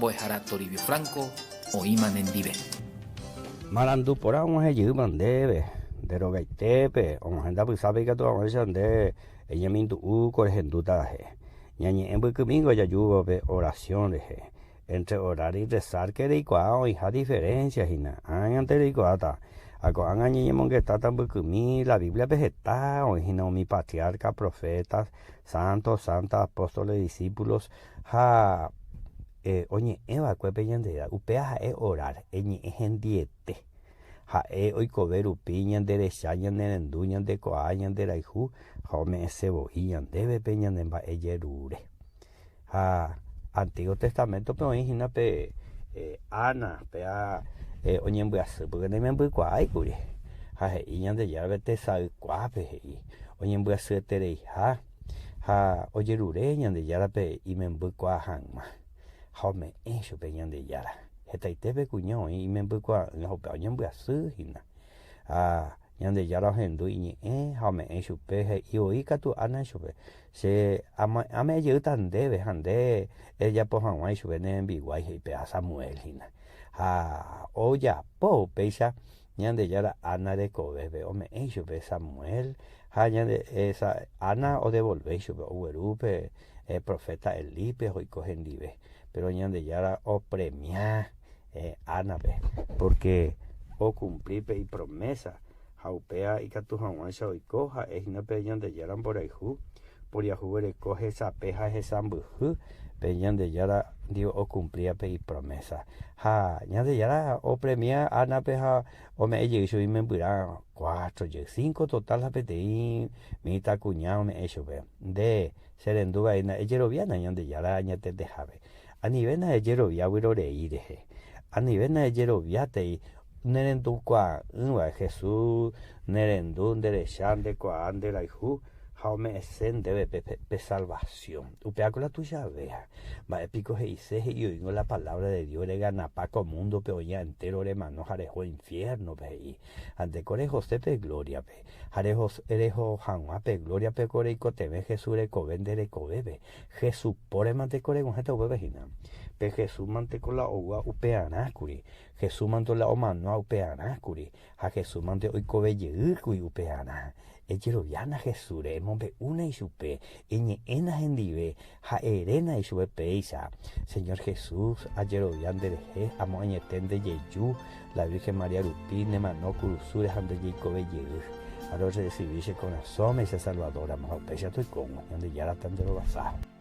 Mbo'ehára Toribio Franco oĩma nendive. Marandu porã og̃uahẽ jeýma ndéve, nde rogaitépe, og̃uahẽ ndapysápe ikatu hag̃uáicha nde eñemindu'u ko rehendúta rehe. Ñañe'ẽ mbykymíngo jajúvo pe oración rehe. Entre orar y rezar ke reikuaa oĩha diferencia hína, ág̃ante reikuaáta. Ha ko'ág̃a ñañemongetáta mbykymi la Biblia-pe heta oĩ hína umi patriarca, profetas, santos, santas, apóstoles, discípulos ha oñe'ẽ va'ekue pe Ñandejára. Upéva ha'e orar, eñe'ẽ hendiete. Ha'e oikove rupi ñanderecha, ñanerendu, ñandekuaa, ñanderayhu ha ome'ẽse voi ñandéve pe ñane mba'ejerure. Ha Antiguo Testamento-pe oĩ hína pe Ana, péva oñembyasy pórke naimembykuaái kuri. Ha he'i Ñandejárape tesaykuápe he'i oñembyasyetereiha ha ojerure Ñandejárape imembykuaa hag̃ua. Ha ome'ẽ chupe Ñandejára. Hetaite pe kuña oĩ imembykuaa'ỹva ha upéva oñembyasy hína. Ha Ñandejára ohendu iñe'ẽ ha ome'ẽ ichupe, he'i voi katu Ana ichupe, Che ame'ẽ jeýta ndéve ha nde ejapo hag̃ua ichupe ne rembiguái, he'i péva Samuel hína. Ha ojapo upéicha Ñandejára Ana rekovépe, ome'ẽ ichupe Samuel ha Ana odevolve ichupe, ogueru pe proféta Elípe oiko hendive. Péro Ñandejára opremia Ánape, pórke okumpli pe ipromésa ha upéva ikatu hag̃uáicha oiko ha'e hína pe Ñandejára mborayhu poriahuvereko hesape ha hesãmbyhy pe Ñandejára ndive okumplíva pe ipromésa. Ha Ñandejára opremia Ánape ha ome'ẽ jey chugui imembyrã cuatro jey, cinco total ha peteĩ mitãkuña ome'ẽ chupe. Nde che rendúva hína ejeroviána Ñandejára añetetehápe. Anivéna ejerovia vyrorei rehe. Anivéna ejeroviátei nerendukuaa'ỹva Jesús nerendu, nderecha, ndekuaa, nderayhu ha ome'ẽse ndéve pe salvasión. Upévako la tuichavéha. Mba'e piko he'ise he'i oĩngo la palabra de Dios reganapa ko múndope oĩva entéro remano ha reho infiérnope he'i. Ha ndéko rehose pe glóriape. Ha reho hag̃ua pe glóriape ko reikotevẽ Jesús rekove nde rekovépe. Jesús póre mante ko reg̃uahẽta upépe hína. Pe Jesús mante ko la oúva upearã kuri. Jesús mante la omanóva upearã kuri. Ha Jesús mante oikove jey kuri upearã. Ejeroviána Jesúsre, emombe'úna ichupe, eñe'ẽna hendive ha eréna ichupe péicha, Señor Jesús, ajerovia nderehe, amoañete nde jeju, la Virgen María rupi, nemano kurusúre ha nde jeikove jey. Ha rorresivi che korasõme che Salvador ramo ha upéicha toikógui. Ñandejára tanderovasa.